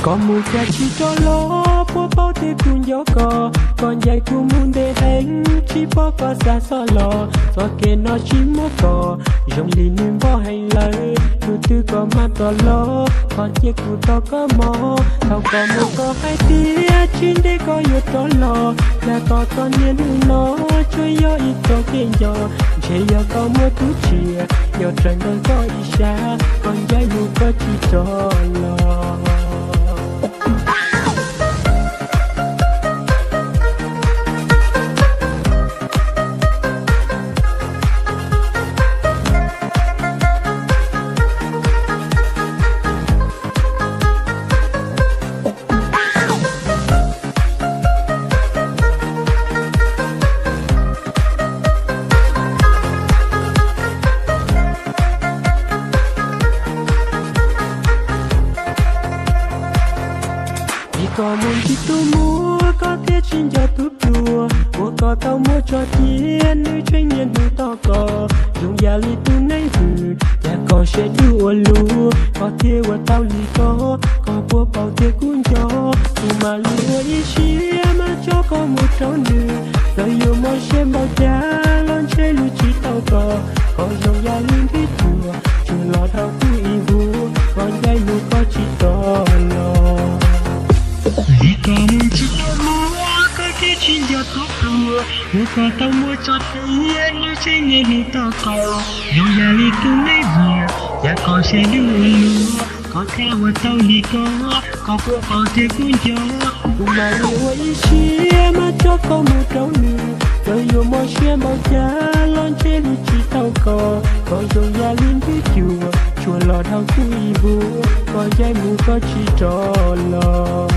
Koj mus cas tsis rov los, puab paub tias kuv nco koj, koj ncaim kuv mus ntev heev, tsis pom koj xa xov los, txoj kev no tsis muaj koj, zoo li nws npog heev lawm, hnub twg koj mam rov los, koj cia kuv tos koj mog, thaum koj mus koj hais tias tsis ntev koj yuav rov los, nag koj txom nyem hnub no, tsuas yog ib txoj kev nco, ntshe yog koj muaj tub tsiaj, nyob raws ntawm koj ib sab, koj ncaim mus koj tsis rov los. Vim koj mus ntsib tus muam, koj thiaj tsis nco tus hluas uas koj tau muab tso cia, nws tseem niaj hnub tos koj, zoo yam li tus neeg hwm, cas koj siab dub ua luaj, koj thiaj ua tau li ko, koj puas paub tias kuv nco, kuv mam li ua ib siab mas tso koj mus rau nws, txawm yuav mob siab npaum cas los ntshe lwm tsis tau koj, koj zoo yam li npib cuag, tsuas los dhau kuv ib vuag, koj ncaim mus koj tsis rov los. Vim koj mus ntsib tus muam, koj thiaj tsis nco tus hluas uas koj tau muab tso cia, nws tseem niaj hnub tos koj, zoo yam li tus neeg hwm, cas koj siab dub ua luaj, koj thiaj ua tau li ko, koj puas paub tias kuv nco, kuv mam li ua ib siab mas tso koj mus rau nws, txawm yuav mob siab npaum cas los ntshe lwm tsis tau koj, koj zoo yam li npib cuag, tsuas los dhau kuv ib vuag, koj ncaim mus koj tsis rov los.